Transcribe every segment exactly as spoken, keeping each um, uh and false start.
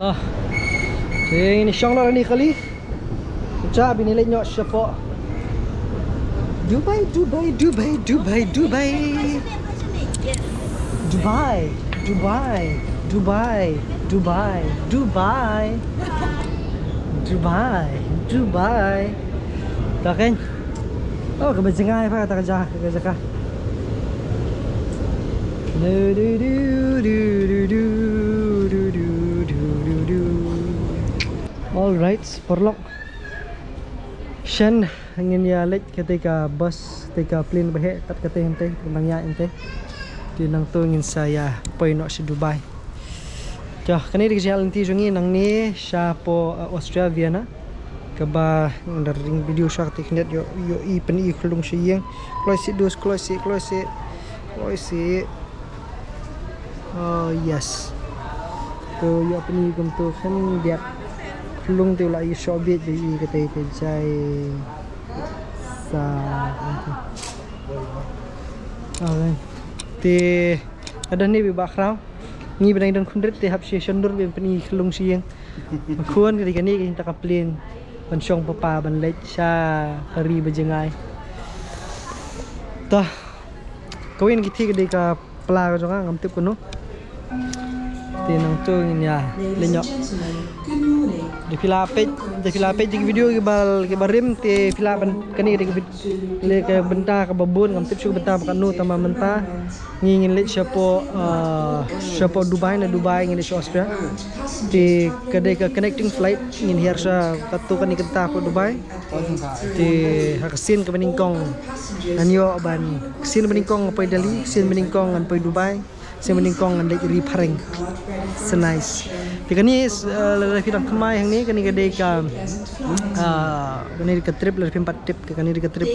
Ah. Te ngin shong noh nangne kali. Te ngin leit noh shapoh Dubai, Dubai, Dubai, Dubai, Dubai. Dubai, Dubai, Dubai, Dubai, Dubai. Dubai, Dubai. Te kan. Oh, kaba jngai pat kata ka jaka, ka jaka. Du, du, du. All right, paralok. Shen ngin ïa leit kata ka bus, kata ka plane ba heh kat kata hangta, tang ïa hangta. Te nangta ngin sa ïa poi noh sha Dubai. Te kane dei ka jingïaid lynti jong ngi nangne shapoh, uh, Austria, Vienna. Kaba nga da ring video sha kata ka net, ïoh, ïoh i pyni khyllung sha ïing. Kloi sih dus, kloi sih, kloi sih. Kloi sih. Oh yes. To ïoh pyni kumto khyndiat. Khyllung te u la i shoh bieit, i kata ka jai sa. Okay. Te lada ne ba khraw. Ngi ba dang don khyndiat te hap sha shon dur ban pyni khyllung sha ïing. Ba khun ka dei kane ka jingtaka plane ban shong papa ban leit sha ka ri ba jngai. Te kawei na ki thik ka dei ka pla ka jong nga, ngam tip kano. Te nangta ngin ïa leit noh. Da phi la peit, da phi la peit ki video kiba, kiba rim, te phi lah ban, kane ka dei ka vid-, le ka bynta kaba bun, ngam tip shuh ka bynta ba katno, tangba mynta ngi ngin leit shapoh, ah, shapoh Dubai, na Dubai ngin leit sha Austria. Te ka dei ka connecting flight, ngin hiar sha katto katne kynta hapoh Dubai. Te ha ka sien kaba nyngkong ngan ïoh ban, ka sien ba nyngkong ngan poi Delhi, ka sien ba nyngkong ngan poi Dubai, ka sien ba nyngkong ngan leit ri phareng. So nice. Te kane, eh, lada phi dang thymmai hangne, kane ka dei ka, ah, kane ka trip, lada phim pat tip, kane ka trip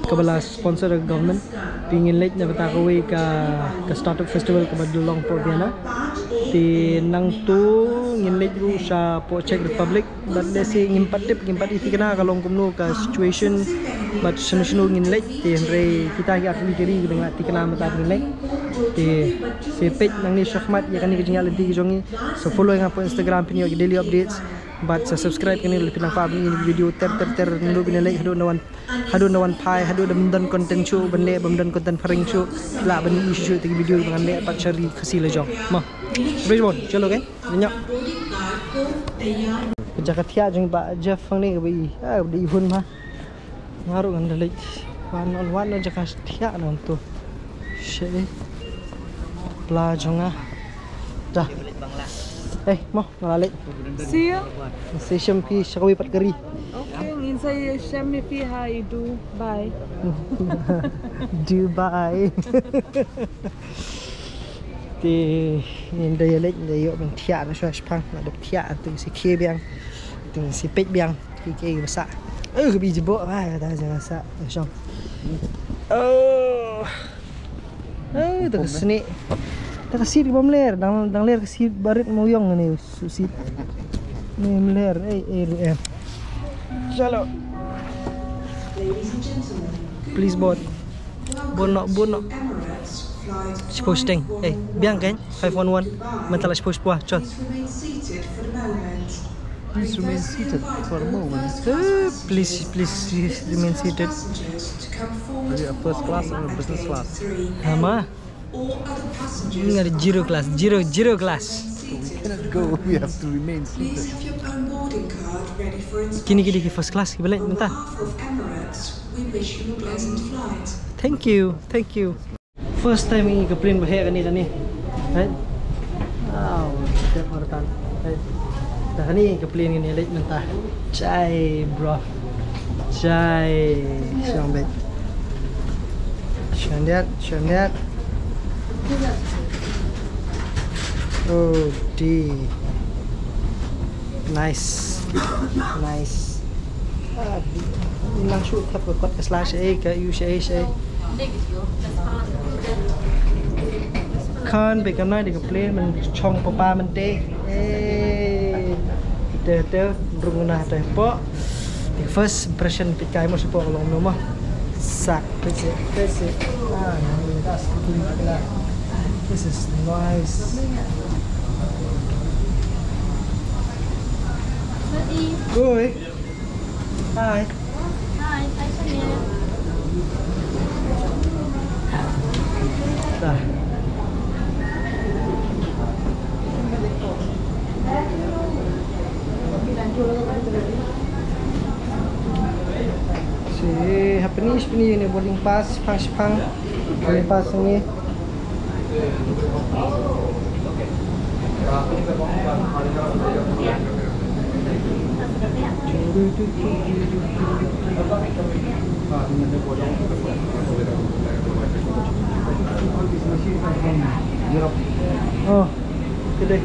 kaba la sponsor da ka government. Te ngin leit na bynta kawei ka, ka startup festival kaba da long hapoh Vienna. Te nangta ngin leit ruh shapoh Czech Republic. Bad lehse ngim pat tip, ngim pat i thikna ka long kumno ka situation. Bad shano shano ngin leit, te hynrei kita ki artylli ki ri kiba nga thikna mynta ngin leit. Te sa peit nangne shakhmat ïa kane ka jingïaid lynti ka jong ngi. Sa follow nga hapoh Instagram, phin ïoh ki daily updates. Bad sa subscribe kane lada phi nang kwah ban ïoh ki video ter ter ter, naduh ba ngi leit haduh nda wan, haduh nda wan phai, haduh da ym don content shuh ban leh, ba ym don content phareng shuh. Lah ban ïoh shuh shuh ïa ki video ba ngan leh pat sha ri Khasi la jong. Mo. Bye bye, chalo, okay? Nyo. Ka jaka thiah jong i Bah Jeff hangne kaba i, ah, kaba i hun ma. Nga ruh ngan da leit. Wan, wan, wan na jaka thiah na to. She. Pla jong nga. Da. Eh, mo, nga la leit. See you. Sa shem phi sha kawei pat ka ri. Okay, ngin sa shem ïa phi ha i Dubai. Dubai. Te ngin da ïa leit, da ïoh ban thiah na shuwa shipang, nga da thiah, te sa khie biang, te sa peit biang ki, ki ba sah. Eh, ka bi jibok, ah, da ja sah, shong. Oh. Eh, ta ka snieh. Ta ka seat ka bym ler, dang, dang ler ka seat barit mo yong ne, su seat. Ne ym ler, eh, eh, eh. Chalo. Please board. Board noh, board noh. Shiphew shiteng. Eh, biang kan? Five one one. Mynta la shiphew shiphew, chon. Please remain seated for a moment. Eh, please, please remain seated. Are you a first class or a business class? Hama? Nga da zero class, zero, zero class. We cannot go, we have to remain seated. Kine ki dei ki first class, ki ba leit mynta. Thank you, thank you. First time ngi ka plane ba heh kane, kane. Right? Wow, step hartan. Right. Ta kane ka plane kane leit mynta. Chai, bro. Chai. Shong beit. Shong diat, shong diat. Oh, di. Nice. Nice. Ah, di. Nang shu thap ka kot ka sla shaei, ka yu shaei, shaei. Khan be kam nai de ka plane man chong papa man te. Eh. Te te rung na te po. The first impression pi kai mo shapo long no mo. Sak, pese, pese. Ah, that's good. This is nice. Oi. Hi. Hi, hi, Sonia. Dah. Shi hapni, hapni ne boarding pass, shipang, shipang. Boarding pass ni. Oh, today.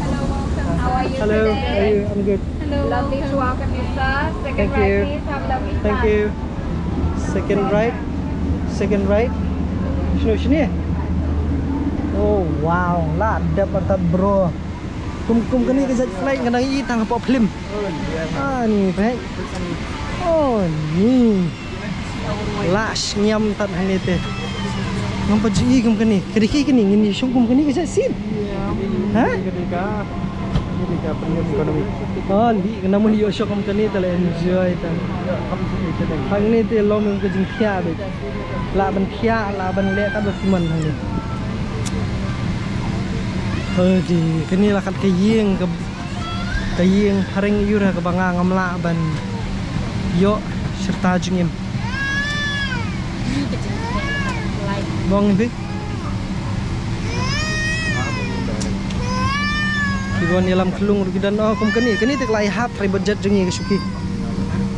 Hello, welcome. How are you Hello, today? How are you? I'm good. Hello, lovely to welcome you, sir. Second Thank right, you. Please. Have a lovely Thank time. You. Second right. Second right. Shino shini? Oh wow, la dep artat, bro. Kum kum kane ka jait flight nga dang i tang hapoh film. Ah ni, pek. Oh ni. La shngiam tat hangne te. Ngam pat ju i kum kane. Ka dei kane, ngin ïa shong kum kane ka jait seat. Ha? Oh, li, nga mut ïoh shong kum kane te la enjoy tat. Hangne te long ka jingthiah beit. Lah ban thiah, lah ban leh kat ba ki mon hangne. Hadi, kane la kat ka ïing ka, ka ïing phareng ïura kaba nga ngam lah ban ïoh shirta jingim. Bong ni. Ki wan ïalam khlung ruh ki don, oh, kum kane, kane te ka la ïahap trai budget jong ngi ka shuki.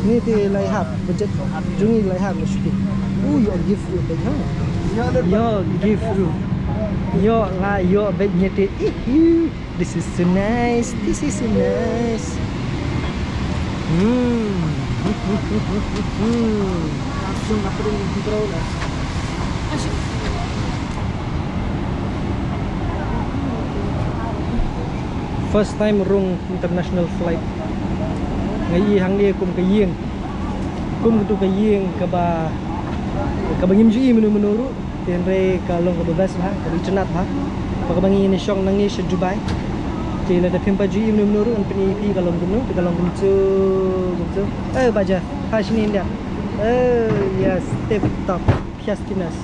Kane te la ïahap budget jong ngi, la ïahap ka shuki. Uh, ïoh gift ruh beit ha. Ïoh gift ruh. Ïoh la ïoh beit ngi te. Ih, ih. This is so nice. This is so nice. Hmm. First time rung international flight. Nga i hangne kum ka ïing. Kum katu ka ïing kaba, kaba ngim ju i mynno mynno ruh. Te hynrei ka long kaba best bha, kaba itynnad bha. Ba kaba ngi ïa shong nangne sha Dubai. Te lada phim pat ju i mynno mynno ruh ngan pyni ïa phi ka long kumno, te ka long kumtu, kumtu. Eh, baja, ha shini India. Eh, yes, tip top. Phias kinas.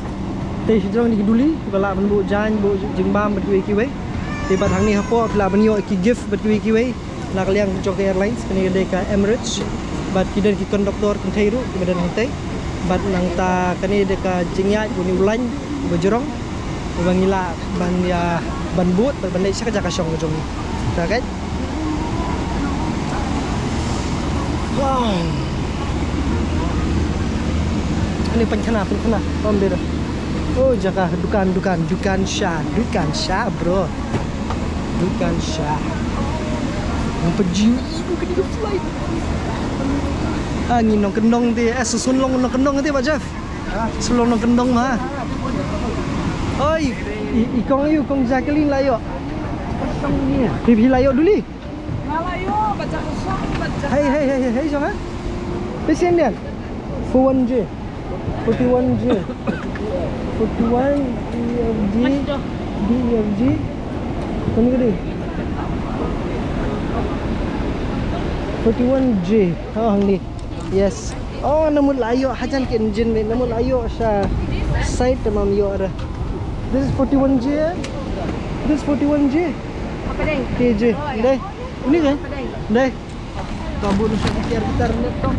Te shi jrong ni ki duli, ba lah ban buh jaiñ, buh jingbam bad kiwei kiwei. Te bad hangne hapoh phi lah ban ïoh ki gift bad kiwei kiwei. Na ka liang jong ka airlines, kane ka dei ka Emirates. Bad ki don ki conductor kynthei ruh kiba don hangtei. Bad nangta kane dei ka jingïaid bad une u lain uba jrong, uba ngi lah ban ïa, ban bud bad ban leit sha ka jaka shong ka jong ngi. Te ka Wow. Ani pynkhana, pynkhana. Pom dei da. Oh, jaka dukan, dukan, dukan sha, dukan sha, bro. Dukan sha. Nampak jiu ibu ke dia flight. Ah, ngi nongkyndong te, eh, susun long nongkyndong te, Pak Jeff. Susun long nongkyndong ma. Oi, i, i kong ïu, kong Jacqueline la ïoh. Phi, phi la ïoh duli. Hey, hey, hey, hey, hey, jong, ha? Phi sien dian? Four one J. Forty one J. Forty one E F G. D E F G. Kani ka dei? Forty one J. Oh, hangne. Yes. Oh, namut la ïoh hajan ki engine ne, namut la ïoh sha side te mam ïoh ra. This is forty one J, eh? This is forty one J. Apa dei? K J. Dei. Ini kan? Apa dei? Dei. Ka bun sha ki tiar ki tar ne to.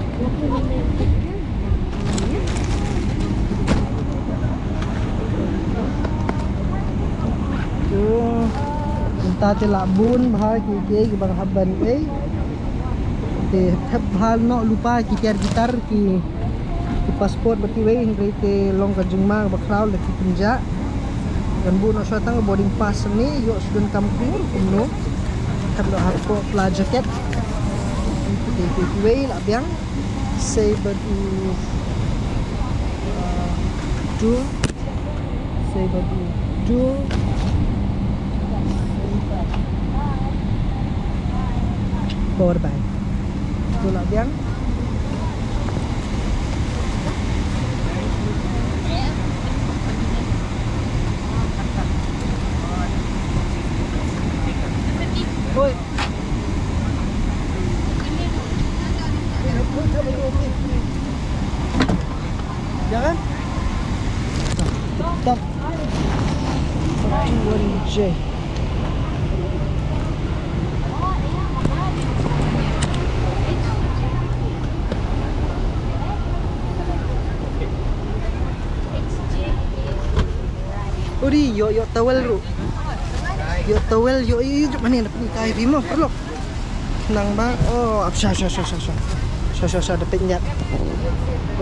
Te mynta te la bun bha ki, ki, kiba hap ban ei. Te thep bha noh lypa ki tiar ki tar ki, ki passport bad kiwei, hynrei te long ka jingma kaba khraw lada ki pynjah. Ngan buh noh shuwa tang boarding pass ne, ïoh shu donkam kumno kumno. Thep noh hapoh pla jacket. Te kiwei la biang. Sei bad u, uh, two. Sei bad u two. Four bai. Tu la biang. One J. Uri, ïoh, ïoh towel ruh. Ïoh towel, ïoh, ïoh, ïoh, mana nak pakai bimo, paralok. Nang ba, oh, ap sha, sha, sha, sha, sha. Sha, sha, sha, dapat nyat.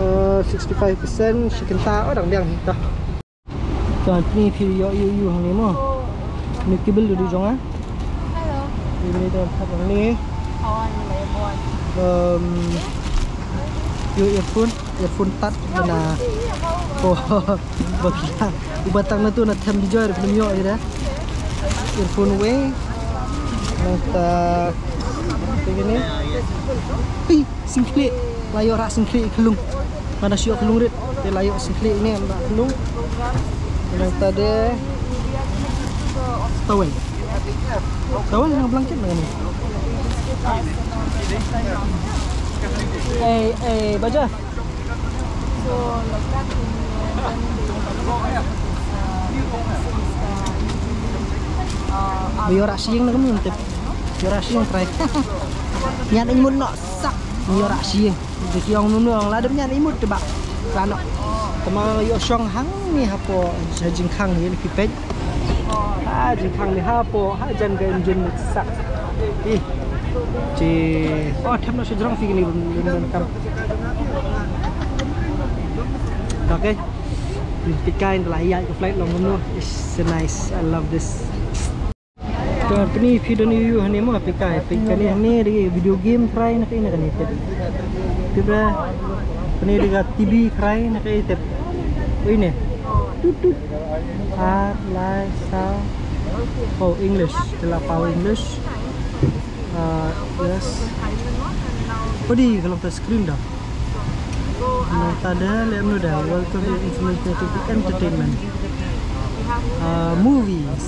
Eh, sixty-five percent, shi kynta, oh, dang biang kita. Kan ni phi ïoh, ïoh, ïoh, hangne mo. Ni kibil dulu jong, ah. Hello. Ini dah, ni. Oh, ini lah yang buat. Um, ïoh, earphone. Earphone tad bana. Oh, ba ki. Uba tang na tu na them bijoy da pynmih ïa da. Earphone wei. Nangta te kane. Hi, singklik. La ïoh rah singklik khlung. Mana shu ïoh khlung rit. Te la ïoh singklik ne rah khlung. Nangta de towel. Towel ngan blanket ngan ni. Eh, eh, baja. Ba ïoh rah syieng na kumne tip. Ïoh rah syieng trai. Ngan ïa mut noh sak. Ïoh rah syieng. Te ki ong nunu ong la dep ngan ïa mut te ba. Ka noh. Te ma ïoh shong hangne hapoh ha jingkhang ne ki peit. Ha jingkhang ne hapoh ha jan ka engine sak. Ih. Te. Oh, them noh sha jrong phi kane bun bun kam. Okay. Phi kai la ïa ka flight long no. It's so nice. I love this. Ka pynïoh phi don ïoh hangne mo phi kai phi kane hangne de video game try na kane kane tip. Tip ra. Kane de ka T V try na kane tip. Ui ne. Tut tut. Ar lai saw. Oh, English. Te la paw English. Ah, yes. Padi ka long ta screen da. Nangta da lem nu da welcome to information activity entertainment. Ah, movies.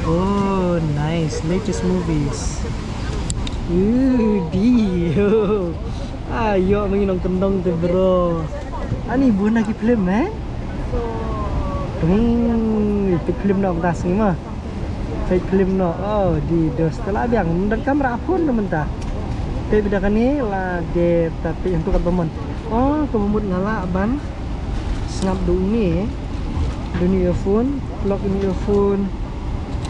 Oh, nice. Latest movies. Ooh, di. Ah, ïoh ma ngi nongkyndong te bro. Ani bun na ki film eh? Hmm, ki film na ong ta sngi ma. Peit film noh. Oh, di dos te la biang. Mynta kamra phone te mynta. Te bida kane la de ta peit hangtu kat ba mon. Oh, ka ba mut nga lah ban sngap da une. Da une earphone, plug une earphone.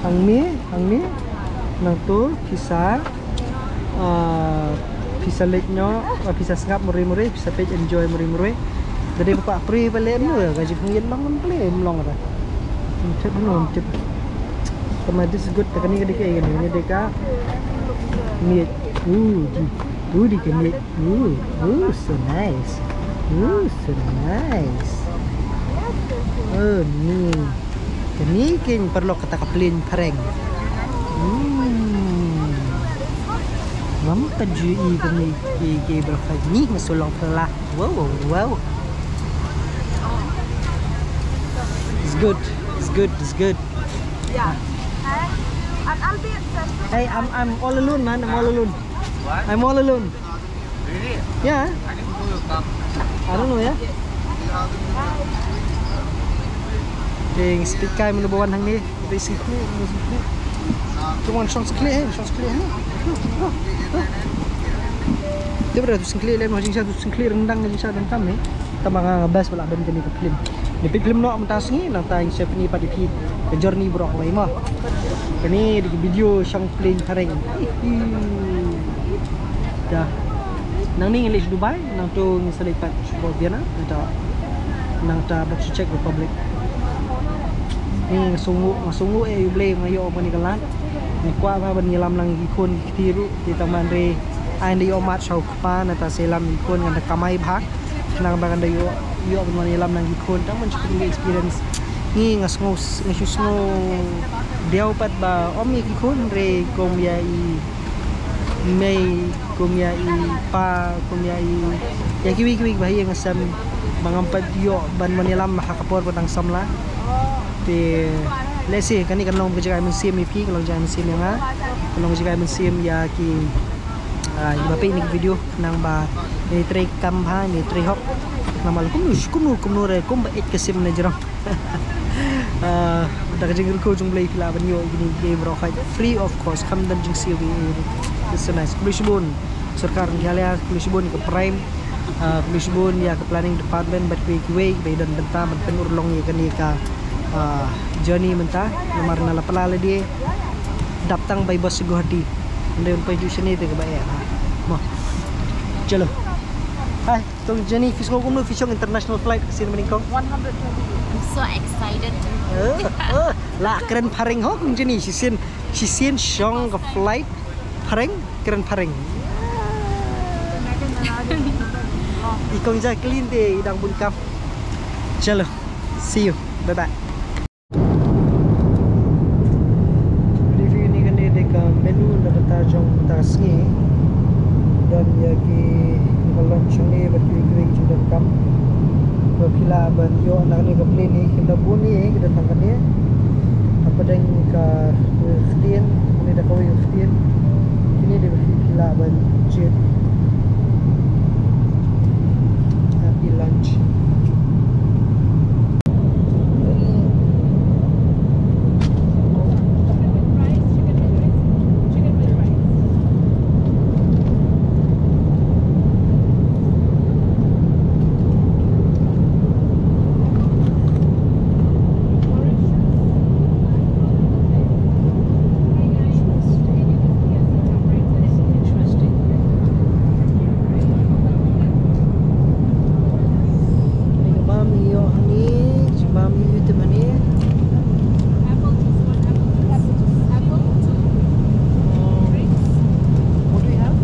Hangne, hangne. Nangtu pisa. Ah, pisa leit noh, ah, pisa sngap mure mure, pisa peit enjoy mure mure. Da dei ba kwah pre ba leh mure, ka jingkhang ïa long mem pre em long da. Em tip no, em tip. Tama this is good, ta kane ka dei ka, kane ka dei ka. Miej. Ooh, di. Ooh, di ka miej. Ooh, ooh, so nice. Ooh, so nice. Oh, ni. Kane kein paralok kata ka plane phareng. Hmm. Ngam pat ju i kane i, i, i, baroh kane nga shu long phylla. Wow, wow, wow. It's good. It's good. It's good. Yeah. Hey, I'm, I'm all alone, man. I'm all alone. I'm all alone. Really? Yeah. I didn't know you come. I don't know, yeah. Ding speed kai mano ba wan hangne. Dei singkli, dei singkli. Jong wan shong singkli, eh, shong singkli, eh. Te bra tu singkli lem, jingsa tu singkli rendang, jingsa rendang tam, eh. Tama nga best ba la ban kane ka film. Ni peit film noh mynta sngi, nangta ngin sa pyni pat ïa phi ka journey baroh kawei mo. Kane dei ka video shong plane phareng. Dah. Nangne ngin leit sha Dubai, nangtu ngin sa leit pat sha Vienna, nangta, nangta bad sha Czech Republic. Ni nga sngewnguh, nga sngewnguh eh ïa U Blei nga ïoh kane ka lad. Nga kwah ba ban ïalam lang ïa ki khun ki kti ruh, te tang ban re ai nda ïoh mat sha u kpa, nangta sa ïalam ïa ki khun ngan da kamai bha. Khnang ba kan da ïoh, ïoh ban wan ïalam lang ki khun, tang ban shu pynlong experience. Ngi nga sngew, nga shu sngew diaw pat ba ym ïa ki khun re kum ïa i mei, kum ïa i pa, kum ïa i, ïa kiwei kiwei ba ha ïing ha sem ba ngam pat ïoh ban wan ïalam ha ka por ba dang samla. Te lehse kane kan long ka jingïaid mynsiem ïa phi, kan long jingïaid mynsiem ïa nga, kan long jingïaid mynsiem ïa ki, ah, ïa ba peit ïa kane ka video. Khnang ba ngin trei kam bha, ngin trei hok. Khnang ba kumno, kumno, kumno re, kumba eit ka sim na jrong. Ah, da ka jingkyrkhu jong U Blei phi lah ban ïoh ïa kine ki game baroh khoit free of cost, kham don jingsiew ïa ki. It's so nice. Khublei shibun sorkar Meghalaya, khublei shibun ïa ka Prime, ah, khublei shibun ïa ka Planning Department bad kiwei kiwei kiba don bynta ban pynurlong ïa kane ka, ah, journey mynta. Namar na la pla lade dap tang bai bus sha Guwahati. Ynda un poi ju shane te kaba eh ha. Mo. Chalo. Hai. Tong Jenny, phi sngew kumno phi shong international flight ka sien mynnyngkong? One hundred twenty. I'm so excited. Eh, eh, la kren phareng ho kong Jenny, shisien, shisien shong ka flight phareng, kren phareng. I kong Jacqueline te i dang bun kap. Chalo, see you. Bye bye. Kane, kane dei ka menu na bynta jong mynta ka sngi. Don ïa ki, ka lunch hangne bad kiwei kiwei ki jingdonkam. Ba phi lah ban ïoh na kane ka plane hi, ki da bun hi, ki da tang kane. Hapdeng ka wei ktien, kane da ka wei ktien. Kine dei ba phi lah ban jied. Happy lunch. Bam ïoh hangne, bam ïoh ïa te hangne. Apple juice, one apple juice. Apple juice. Apple juice. Um, drinks. What do you have?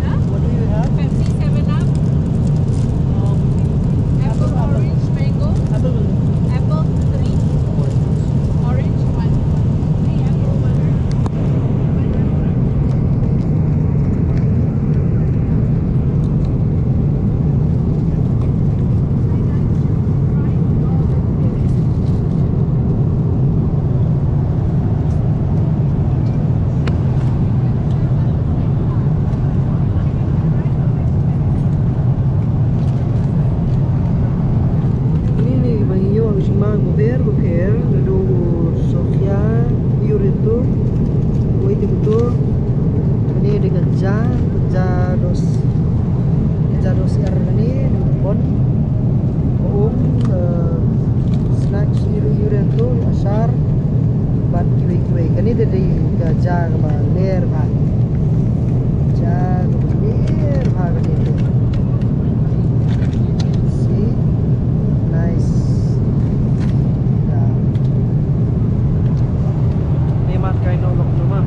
Huh? What do you have? Pepsi, Seven Up. Um, apple, apple, orange, mango. Apple. Apple, three. Orange, one. Three apple, one orange. Kine ne ba ngi ïoh ka jingma ba pher ba pher, naduh u Sofia, u Urientu, u Urientu. Kane dei ka ja, ka ja dos, ka ja dos er kane, dei ka bon, ka um, eh, snacks, u Urientu, ashar, bad kiwei kiwei. Kane dei ka ja kaba ler bha. Ja kaba ler bha kane. See? Nice. Yeah. Ni mat kai no lok no ma.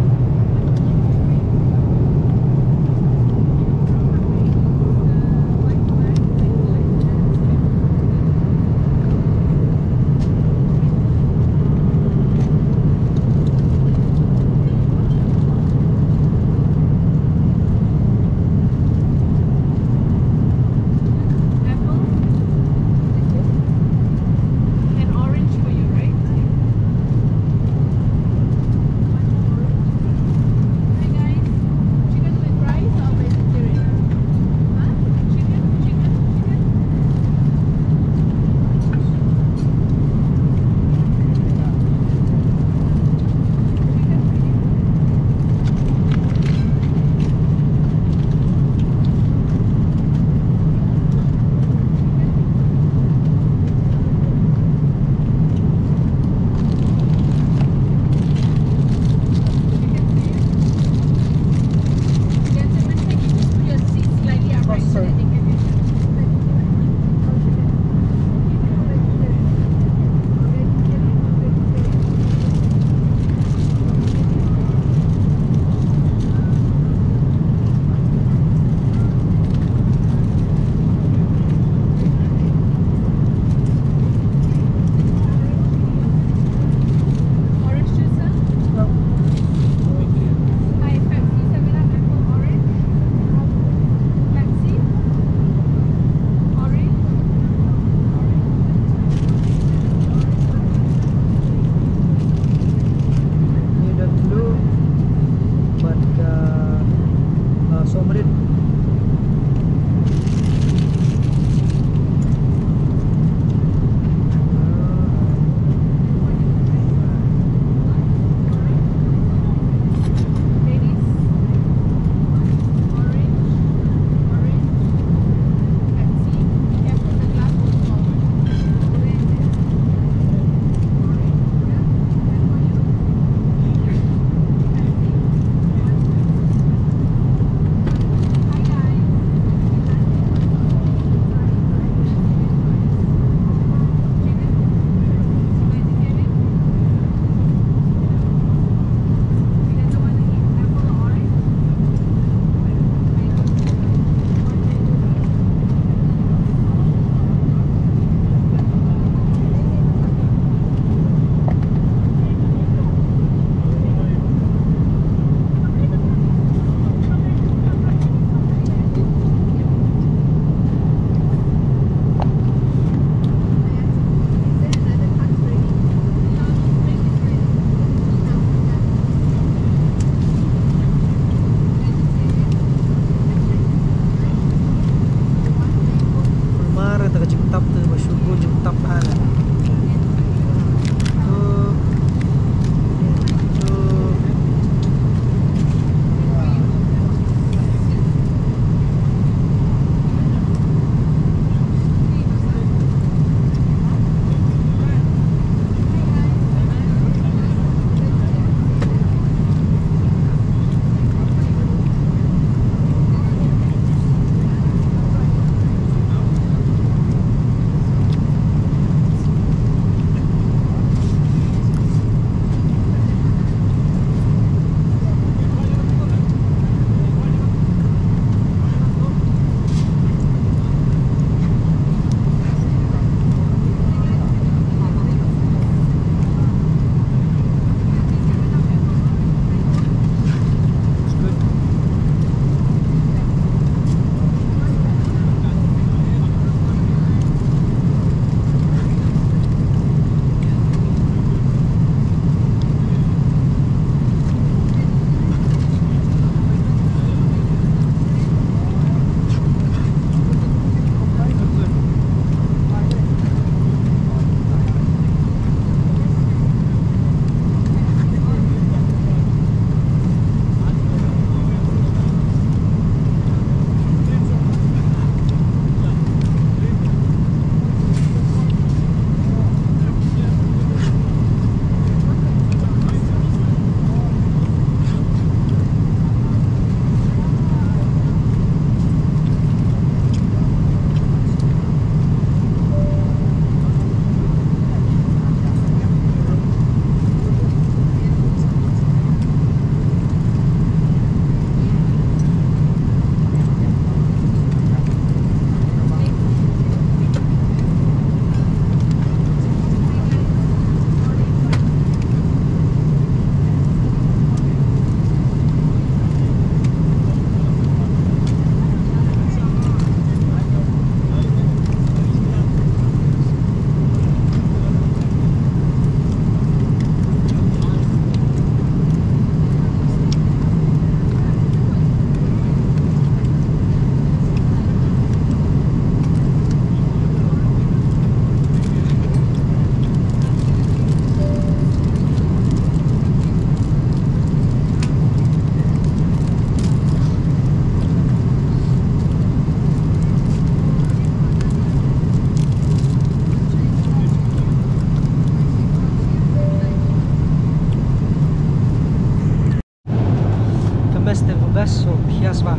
Best of the best, so, yes, ba.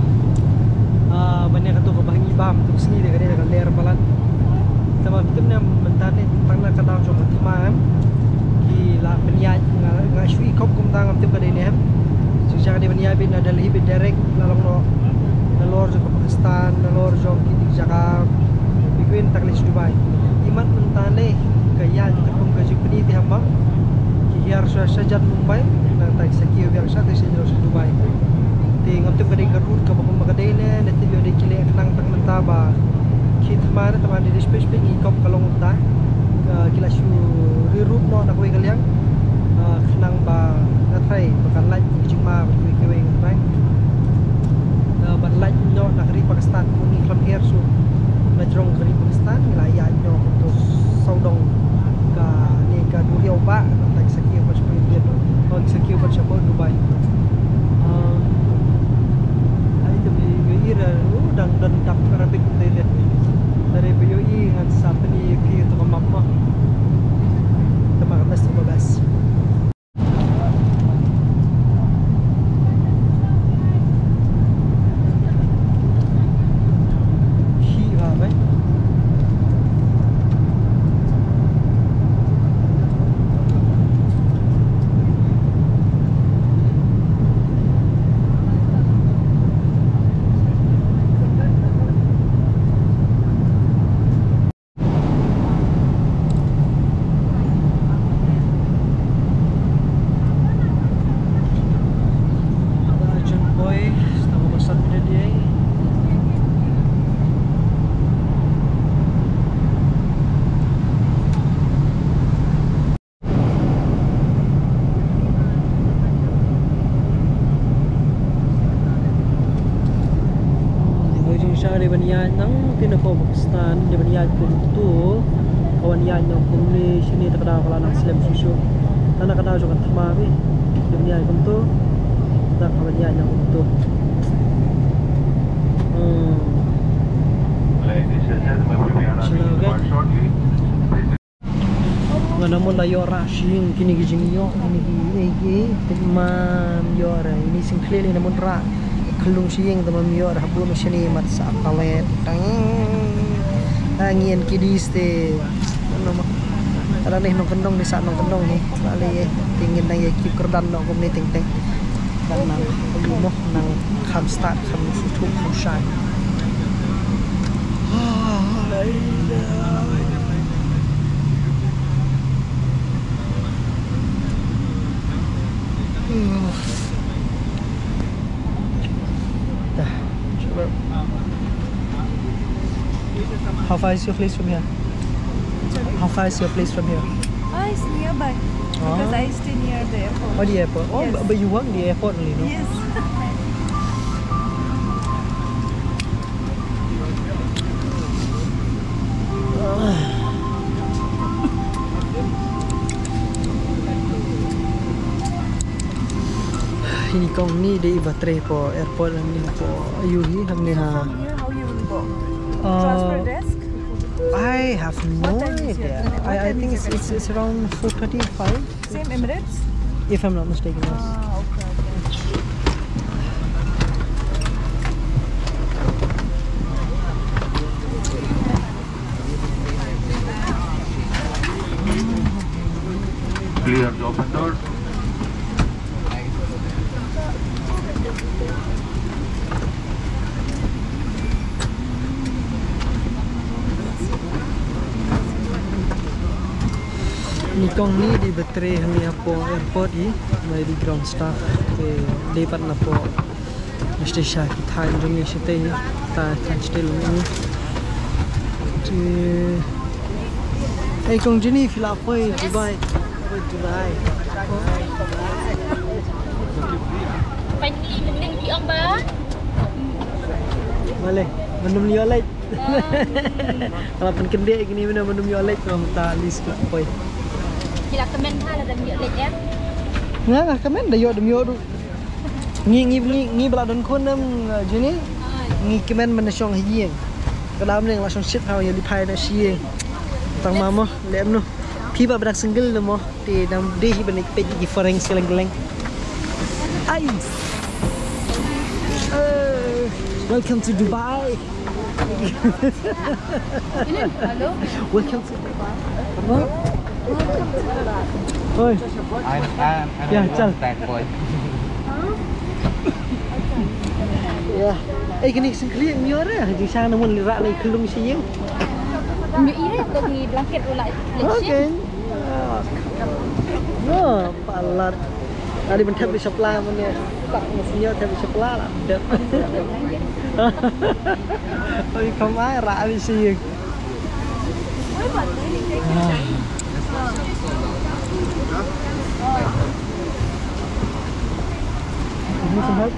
Ah, ban ïa katu kaba ngi bam, tu sngi de ka dei da ka ler palat. Te ma bitim ne mynta ne tang na ka daw jong ka thma em. Ki la pynïaid nga, nga shu i kop kumta ngam tip ka dei ne em. Shu jaka dei pynïaid beit na Delhi beit direct la long noh. Nalor jong ka Pakistan, nalor jong ki dei jaka. Ki kwin tak lei sha Dubai. Imat mynta ne ka ïaid ka kum ka jingpynïaid te ha ma. Ki hiar sha sha jan Mumbai, nangta ki sa kiew biang sha te sha Dubai. Te ngam tip ka dei ka route kaba kumba ka dei ne, ne tip ïoh dei ki leh khnang tang mynta ba ki thma ne thma dei dei space ping i kop ka long mynta. Ka ki la shu reroute noh na kawei ka liang. Ah, khnang ba nga tharai ba kan lait ki jingma ba kiwei kiwei nga tharai. Ah, ban lait noh na ka ri Pakistan kumne khlem her shuh na jrong ka ri Pakistan. Ngi la ïaid noh kumto sawdong kane ka duriaw ba nangta ki sa kiew pat sha India, oh, ki sa kiew pat sha Dubai. Um, ai te ba ïohi ra, uh, dang don dak Arabic te te. Tare ba ïohi ngan sa pyni ïa phi to ka map ma. Te ma ka best of the best. Dei ban ïaid nangta na Pakistan, dei ban ïaid kumto. Ka wan ïaid nang kumne shane ta ka daw ka la nang slem shuh shuh. Ta na ka daw jong ka thma beit. Dei ban ïaid kumto. Ta ka wan ïaid nang kumto. Hmm. Ladies and gentlemen, we'll be arriving in Dubai shortly. Nga na mon la ïoh rah sha ïing kine ki jingïoh, kine ki, eh, ki, eh, tip ma ym ïoh rah, ine sing khlieh ne na mon rah khyllung sha ïing, te ma ym ïoh rah, bun shane mat sa palet. Tang. Ah, ngin ki dis te. Ano ma. Ala ne nongkyndong, di sa nongkyndong ne. Bale, eh, te ngin nang ïa ki kyrdan noh kumne teng teng. Kan nang, nang kham start, kham suthu, kham shai. How far is your place from here? How far is your place from here? Ah, it's nearby. Because I stay near the airport. Oh, the airport. Oh, yes. But, but you work the airport only, no? Yes. Ini kong ni dei ba trei hapoh airport, ni hapoh, aiu hi hangne ha. From here, how you will go? Uh, transfer desk? I have no idea. I, I think it's, it's, it's around four thirty, five. Same Emirates? If I'm not mistaken, yes. Ah, okay, okay. Clear the open door. Ni kong ni dei ba trei hangne hapoh airport hi, ba dei ground staff, te dei pat na poh station, ki thaiñ jong ngi shatei, thaiñ, thaiñ shatei long ngi. Te, ei kong Jenny, phi la poi Dubai? Poi Dubai. Finally, mynnin phi ong ba? Male, mynnin ïoh leit. Ala pynkyndit kine mynta mynta ym ïoh leit, mynta at least la poi. Ki la kmen ha lada ym ïoh leit em? Nga nga kmen da ïoh da ym ïoh ruh. Ngi ngi ngi ngi ba la don khun em, Jenny. Ngi kmen ban da shong ha ïing. Ka dei mynne la shong shit ha ïa li phai na shi ïing. Tang ma mo lem no. Phi ba ba dang single no mo. Te dang dei hi ban peit ki foreign kylleng kylleng. Ai. Welcome to Dubai. Hello. Welcome to Dubai. What? Oi. I'm, I'm, I'm Yeah, a chal. Bad boy. Yeah. Eh, kini sengkli mior ya. Di sana mun lirak ni kelung sih. Ngi ire ko di blanket ulah. Okay. No, palat. Tadi bentar bisa pelan mana. Tak mestinya tak bisa pelan lah. Tapi kemai rak habis sih. Ini sehat.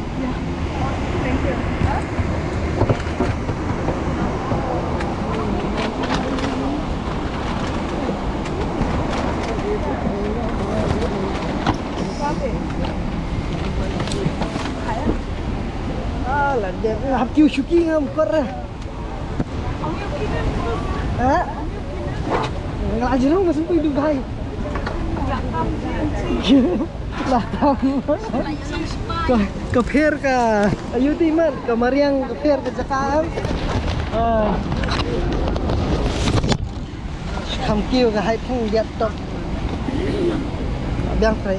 Ah, la dep hap kiew shuki ngam kor. Ha? Nga la jrong nga sngewthuh Dubai. La tam. Ka, ka pher ka. Ayu ti mat ka mariang ka pher ka jaka. Ah. Kam kiew ka high pung diat top. Biang pre.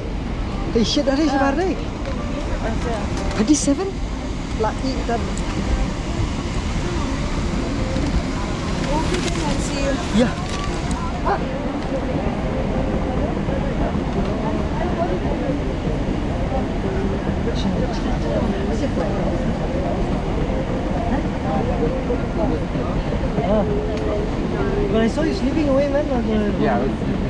Hey shit, hari sebar deh. Hari seven. Lagi kan. Okay, then I'll see you. Yeah. Ah. But I saw you sleeping away, man. On the Yeah, I was sleeping.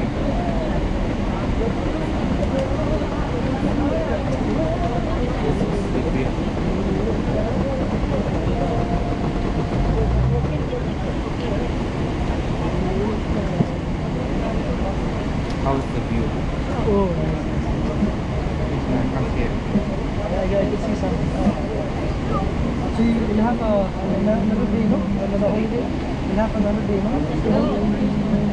How's the view? Oh, nice. Yeah, come here. Yeah, yeah, I can see some. So you will have a, another day, no? Another holiday? We'll have another day, no? No,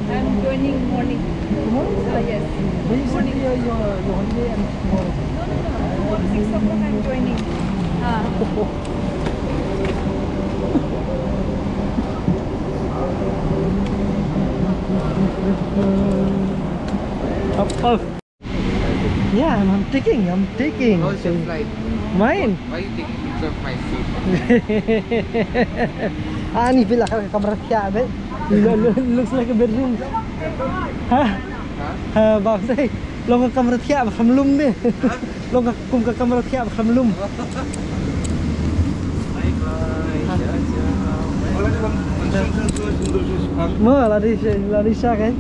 I'm joining morning. Tomorrow? Ah, yes. But you said Morning. Your, your, your holiday and tomorrow. No, no, no. Tomorrow six o'clock I'm joining. Ah. Apa? Yeah, I'm, I'm taking, I'm taking. How's your flight? Mine? Why are you taking picture of my seat? Ani bila ka kamera thiah bad. Lo-, lo-, looks like a bedroom. Ha? Huh? Ha, bang sei. Long ka kamera thiah ba kham lum de. Long ka kum ka kamera thiah ba kham lum. Mo la dei sha, la dei sha kai.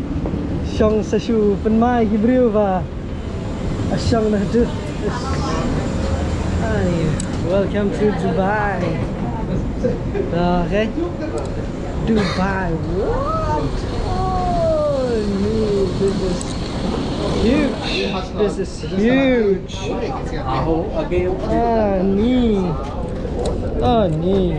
Shong sa shu pynmai ki briew ba. Ashang na tu. Hi, welcome to Dubai. Okay. Dubai. What? Oh, this is huge. This is huge. Ah, ni. Ah, ni.